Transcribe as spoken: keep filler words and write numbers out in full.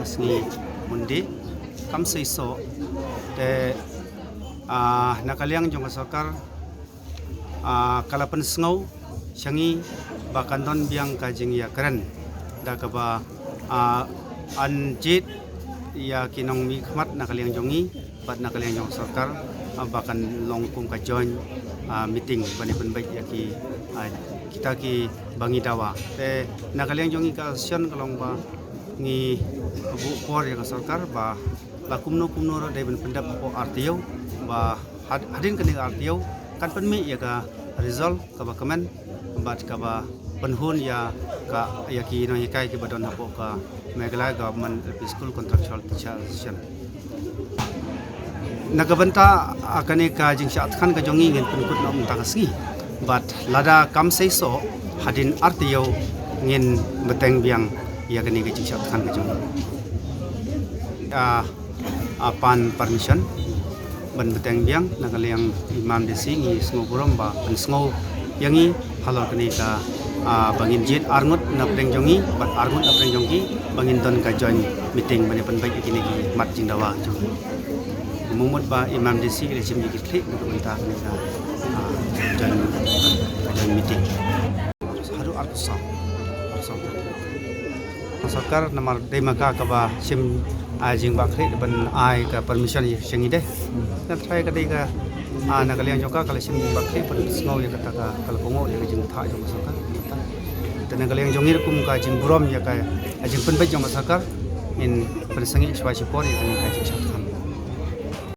Sngi Monday kam seisoh te, ah, na ka liang jong ka sorkar, ah, ka la pynsngew sha ngi ba kan don biang ka jingïakren da kaba, ah, an jied ïa ki nongmihkhmat na ka liang jong ngi bad na ka liang jong sorkar, ah, ba kan long kum ka joint, ah, meeting ban ïa pynbeit ïa ki, ah, kita ki ba ngi dawa. Te na ka liang jong ngi ka association ka long ba ngi buh por ïa ka sorkar ba la kumno kumno ruh dei ban pyndep hapoh R T O ba had-, hadien kane ka R T O kan pynmih ïa ka result kaba kmen bad kaba pynhun ïa ka, ïa ki nonghikai kiba don hapoh ka Meghalaya Government L P School Contractual Teacher Association. Na ka bynta, ah, kane ka jingshah thngan ka jong ngi ngin pynkut noh mynta ka sngi. Bad lada kam seisoh hadien R T O ngin bteng biang ïa kane ka jingshah thngan ka jong ngi. Ah, ah, pan permission ban bteng biang na ka liang Imam D C ngi sngew burom ba pynsngew ïa ngi halor kane ka, ah, ba ngin jied arngut na pdeng jong ngi bad arngut na pdeng jong ki ba ngin don ka joint meeting ban ïa pynbeit ïa kine ki mat jingdawa jong ngi. Mut ba Imam D C ki la shim ïa ki khlieh na ka bynta kane ka, ah, joint, joint meeting. Haduh arphew saw. Arphew saw. Sorkar namar dei ma ka kaba shim, ah, jingbakla ban ai ka permission ïa sha ngi de. Nga tharai ka dei ka, ah, na ka liang jong ka ka la shim jingbakla ban sngew ïa kata ka, ka la kohnguh ïa ka jingthoh jong ka sorkar. Te na ka liang jong ngi ruh kum ka jingburom ïa ka, ah, jingpynbeit jong ka sorkar ngin pynsangeh shwa shipor ïa kane ka jingshah thngan.